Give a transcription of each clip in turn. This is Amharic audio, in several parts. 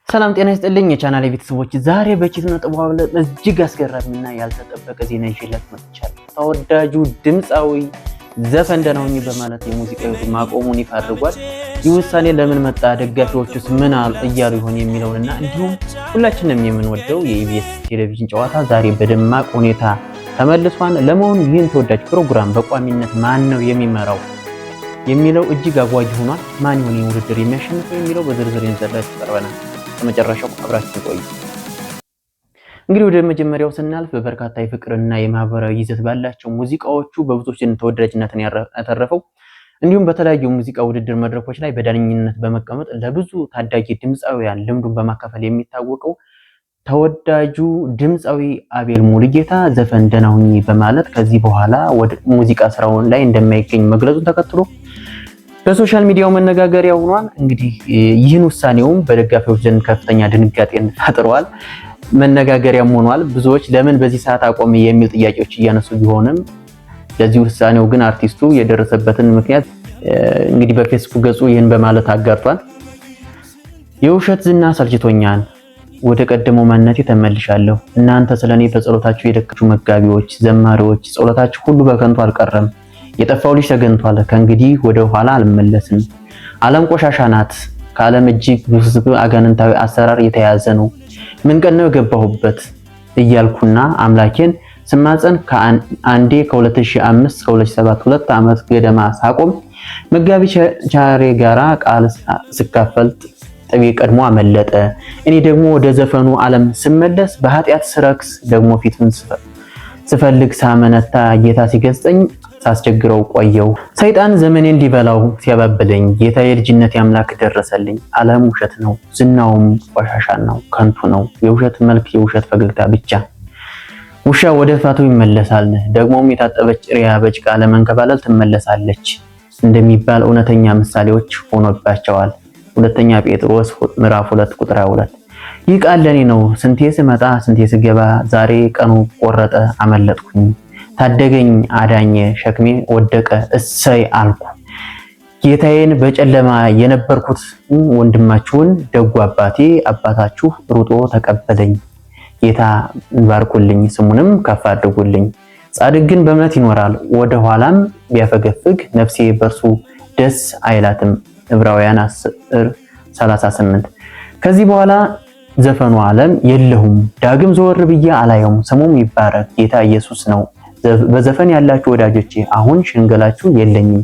ሰላም ጤና ይስጥልኝ የቻናል ቤተሰቦች፣ ዛሬ በኪነ ጥበብ ዓለም እጅግ አስገራሚና ያልተጠበቀ ዜና ይዤላችሁ መጥቻለሁ። ተወዳጁ ድምፃዊ ዘፈን ደህና ሁኚ በማለት የሙዚቃ ሕይወቱን ማቆሙን ይፋ አድርጓል። ይህ ውሳኔ ለምን መጣ፣ ደጋፊዎቹስ ምን እያሉ ይሆን የሚለውንና እንዲሁም ሁላችንም የምንወደው የኢቢኤስ ቴሌቪዥን ጨዋታ ዛሬ በደማቅ ሁኔታ ተመልሷል። ለመሆኑ ይህን ተወዳጅ ፕሮግራም በቋሚነት ማን ነው የሚመራው የሚለው እጅግ አጓጊ ሆኗል። ማን ይሆን ይህን ውድድር የሚያሸንፈው የሚለው በዝርዝር ይዘንላችሁ ቀርበናል። ከመጨረሻው አብራችን ቆዩ። እንግዲህ ወደ መጀመሪያው ስናልፍ በበርካታ የፍቅርና የማህበራዊ ይዘት ባላቸው ሙዚቃዎቹ በብዙዎች ዘንድ ተወዳጅነትን ያተረፈው እንዲሁም በተለያዩ ሙዚቃ ውድድር መድረኮች ላይ በዳኝነት በመቀመጥ ለብዙ ታዳጊ ድምፃውያን ልምዱን በማካፈል የሚታወቀው ተወዳጁ ድምፃዊ አቤል ሙሉጌታ ዘፈን ደህና ሁኚ በማለት ከዚህ በኋላ ወደ ሙዚቃ ስራውን ላይ እንደማይገኝ መግለጹን ተከትሎ በ social media ው መነጋገሪያ ሆኗል። እንግዲህ ይህን ውሳኔውም በደጋፊዎች ዘንድ ከፍተኛ ድንጋጤን ፈጥሯል፣ መነጋገሪያም ሆኗል። ብዙዎች ለምን በዚህ ሰዓት አቆመ የሚል ጥያቄዎች እያነሱ ቢሆንም ለዚህ ውሳኔው ግን አርቲስቱ የደረሰበትን ምክንያት እንግዲህ በፌስቡክ ገጹ ይህን በማለት አጋርቷል። የውሸት ዝና ሰልችቶኛል፣ ወደ ቀደመው ማንነቴ ተመልሻለሁ። እናንተ ስለኔ በጸሎታችሁ የደከማችሁ መጋቢዎች፣ ዘማሪዎች ጸሎታችሁ ሁሉ በከንቱ አልቀረም። የጠፋው ልጅ ተገኝቷል። ከእንግዲህ ወደ ኋላ አልመለስም። ዓለም ቆሻሻ ናት። ከዓለም እጅግ ውስብስብ አጋንንታዊ አሰራር የተያዘ ነው። ምን ቀን ነው የገባሁበት እያልኩና አምላኬን ስማፀን ከአንዴ ከ2005 እስከ 2007 2 ዓመት ገደማ ሳቆም መጋቢ ቻሬ ጋራ ቃል ስካፈል ጥቤ ቀድሞ አመለጠ። እኔ ደግሞ ወደ ዘፈኑ ዓለም ስመለስ በኃጢአት ስረክስ ደግሞ ፊቱን ስፈልግ ሳመነታ ጌታ ሲገስጸኝ ሳስቸግረው ቆየው። ሰይጣን ዘመኔን ሊበላው ሲያባብለኝ ጌታ የልጅነት አምላክ ደረሰልኝ። ዓለም ውሸት ነው፣ ዝናውም ቆሻሻ ነው፣ ከንቱ ነው። የውሸት መልክ፣ የውሸት ፈገግታ ብቻ። ውሻ ወደ ፋቱ ይመለሳል፣ ደግሞም የታጠበች እሪያ በጭቃ ለመንከባለል ትመለሳለች እንደሚባል እውነተኛ ምሳሌዎች ሆኖባቸዋል። ሁለተኛ ጴጥሮስ ምዕራፍ 2 ቁጥር 22። ይህ ቃል ለኔ ነው። ስንቴ ስመጣ ስንቴ ስገባ ዛሬ ቀኑ ቆረጠ፣ አመለጥኩኝ። ታደገኝ፣ አዳኘ፣ ሸክሜ ወደቀ፣ እሰይ አልኩ። ጌታዬን በጨለማ የነበርኩት ወንድማችሁን ደጉ አባቴ አባታችሁ ሩጦ ተቀበለኝ። ጌታ ባርኩልኝ፣ ስሙንም ከፍ አድርጉልኝ። ጻድቅ ግን በእምነት ይኖራል፣ ወደ ኋላም ቢያፈገፍግ ነፍሴ በእርሱ ደስ አይላትም። ዕብራውያን 10:38። ከዚህ በኋላ ዘፈኑ ዓለም የለሁም፣ ዳግም ዘወር ብዬ አላየውም። ስሙም ይባረክ ጌታ ኢየሱስ ነው። በዘፈን ያላችሁ ወዳጆቼ አሁን ሽንገላችሁ የለኝም።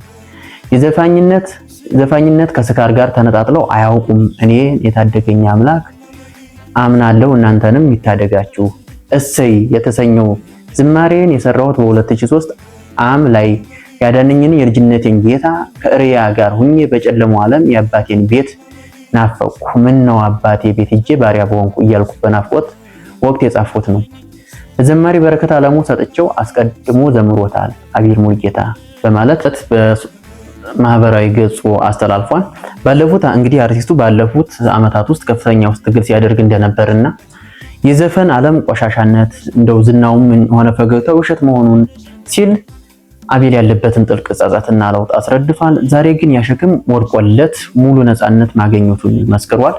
የዘፋኝነት ዘፋኝነት ከስካር ጋር ተነጣጥለው አያውቁም። እኔ የታደገኝ አምላክ አምናለሁ፣ እናንተንም ይታደጋችሁ። እሰይ የተሰኘው ዝማሬን የሰራሁት በ2003 ዓ.ም ላይ ያዳነኝን የልጅነቴን ጌታ ከእሪያ ጋር ሁኜ በጨለማው ዓለም የአባቴን ቤት ናፈቅኩ። ምን ነው አባቴ ቤት ሄጄ ባሪያ በሆንኩ እያልኩ በናፍቆት ወቅት የጻፍኩት ነው። ለዘማሪ በረከት አለሙ ሰጥቼው አስቀድሞ ዘምሮታል አቤል ሙሉጌታ በማለት በማህበራዊ ገጹ አስተላልፏል። ባለፉት እንግዲህ አርቲስቱ ባለፉት ዓመታት ውስጥ ከፍተኛ ውስጥ ትግል ሲያደርግ እንደነበርና የዘፈን ዓለም ቆሻሻነት እንደው ዝናውም ሆነ ፈገግታው ውሸት መሆኑን ሲል አቤል ያለበትን ጥልቅ ጸጸትና ለውጥ አስረድቷል። ዛሬ ግን ያ ሸክም ወድቆለት ሙሉ ነፃነት ማግኘቱን መስክሯል።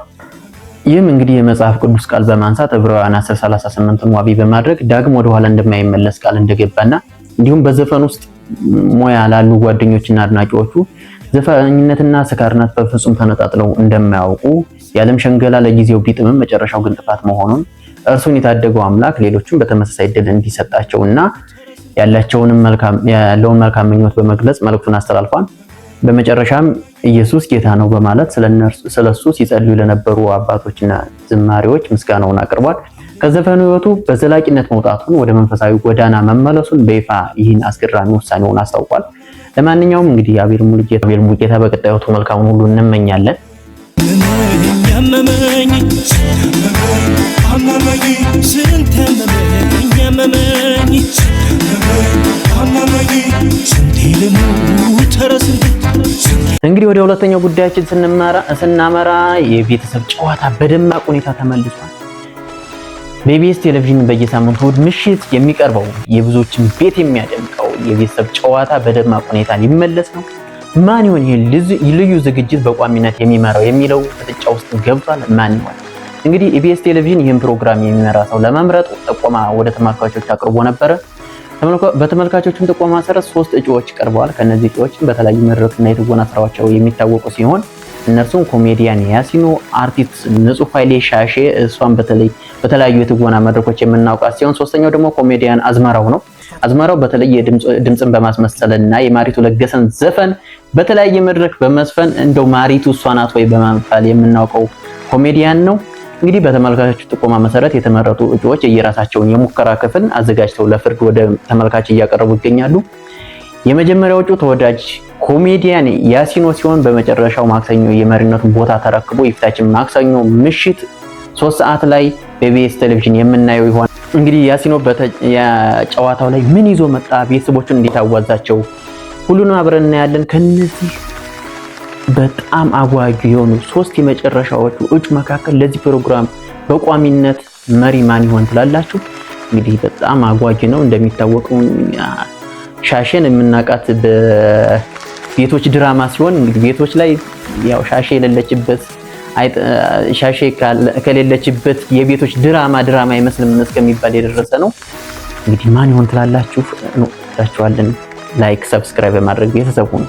ይህም እንግዲህ የመጽሐፍ ቅዱስ ቃል በማንሳት ዕብራውያን 10:38ን ዋቢ በማድረግ ዳግም ወደኋላ እንደማይመለስ ቃል እንደገባና እንዲሁም በዘፈን ውስጥ ሙያ ላሉ ጓደኞችና አድናቂዎቹ ዘፋኝነትና ስካርነት በፍጹም ተነጣጥለው እንደማያውቁ፣ የዓለም ሸንገላ ለጊዜው ቢጥምም መጨረሻው ግን ጥፋት መሆኑን፣ እርሱን የታደገው አምላክ ሌሎችም በተመሳሳይ እድል እንዲሰጣቸውና ያለውን መልካም ምኞት በመግለጽ መልእክቱን አስተላልፏል። በመጨረሻም ኢየሱስ ጌታ ነው በማለት ስለሱ ሲጸልዩ ለነበሩ አባቶችና ዝማሪዎች ምስጋናውን አቅርቧል። ከዘፈኑ ሕይወቱ በዘላቂነት መውጣቱን ወደ መንፈሳዊ ጎዳና መመለሱን በይፋ ይህን አስገራሚ ውሳኔውን አስታውቋል። ለማንኛውም እንግዲህ አቤል ሙሉጌታ በቀጣዩ ሕይወቱ መልካሙን ሁሉ እንመኛለን። አመመኝ አመመኝ ስንት አመመኝ አመመኝ አመመኝ ስንቴ ልሙት ኧረ ስንቴ። እንግዲህ ወደ ሁለተኛው ጉዳያችን ስናመራ የቤተሰብ ጨዋታ በደማቅ ሁኔታ ተመልሷል። በኢቢኤስ ቴሌቪዥን በየሳምንቱ እሑድ ምሽት የሚቀርበው የብዙዎችን ቤት የሚያደምቀው የቤተሰብ ጨዋታ በደማቅ ሁኔታ ሊመለስ ነው። ማን ይሆን ይህን ልዩ ዝግጅት በቋሚነት የሚመራው የሚለው ፍጥጫ ውስጥ ገብቷል። ማን ይሆን? እንግዲህ ኢቢኤስ ቴሌቪዥን ይህን ፕሮግራም የሚመራ ሰው ለመምረጥ ጥቆማ ወደ ተመልካቾች አቅርቦ ነበረ። በተመልካቾቹም ጥቆማ መሰረት 3 እጩዎች ቀርበዋል። ከነዚህ እጩዎችም በተለያዩ መድረክና የትወና ስራዎቸው የሚታወቁ ሲሆን እነርሱም ኮሜዲያን ያሲኖ፣ አርቲስት ንጹህ ኃይሌ ሻሼ፣ እሷን በተለይ በተለያዩ የትወና መድረኮች የምናውቃት ሲሆን ሶስተኛው ደግሞ ኮሜዲያን አዝመራው ነው። አዝመራው በተለይ ድምፅን በማስመሰልና የማሪቱ ለገሰን ዘፈን በተለያየ መድረክ በመዝፈን እንደው ማሪቱ እሷ ናት ወይ በመባል የምናውቀው ኮሜዲያን ነው። እንግዲህ በተመልካቾቹ ጥቆማ መሰረት የተመረጡ እጩዎች የየራሳቸውን የሙከራ ክፍል አዘጋጅተው ለፍርድ ወደ ተመልካች እያቀረቡ ይገኛሉ። የመጀመሪያው እጩ ተወዳጅ ኮሜዲያን ያሲኖ ሲሆን በመጨረሻው ማክሰኞ የመሪነቱን ቦታ ተረክቦ የፊታችን ማክሰኞ ምሽት 3 ሰዓት ላይ በኢቢኤስ ቴሌቪዥን የምናየው ይሆናል። እንግዲህ ያሲኖ በጨዋታው ላይ ምን ይዞ መጣ፣ ቤተሰቦቹን እንዴት አዋዛቸው፣ ሁሉንም አብረን እናያለን። ከነዚህ በጣም አጓጊ የሆኑ 3 የመጨረሻዎቹ እጩ መካከል ለዚህ ፕሮግራም በቋሚነት መሪ ማን ይሆን ትላላችሁ? እንግዲህ በጣም አጓጊ ነው። እንደሚታወቀው ሻሼን የምናውቃት በቤቶች ድራማ ሲሆን እንግዲህ ቤቶች ላይ ያው ሻሼ የሌለችበት ሻሼ ከሌለችበት የቤቶች ድራማ ድራማ አይመስልም እስከሚባል የደረሰ ነው። እንግዲህ ማን ይሆን ትላላችሁ? እንወዳችኋለን። Like፣ subscribe በማድረግ ቤተሰብ ሁኑ።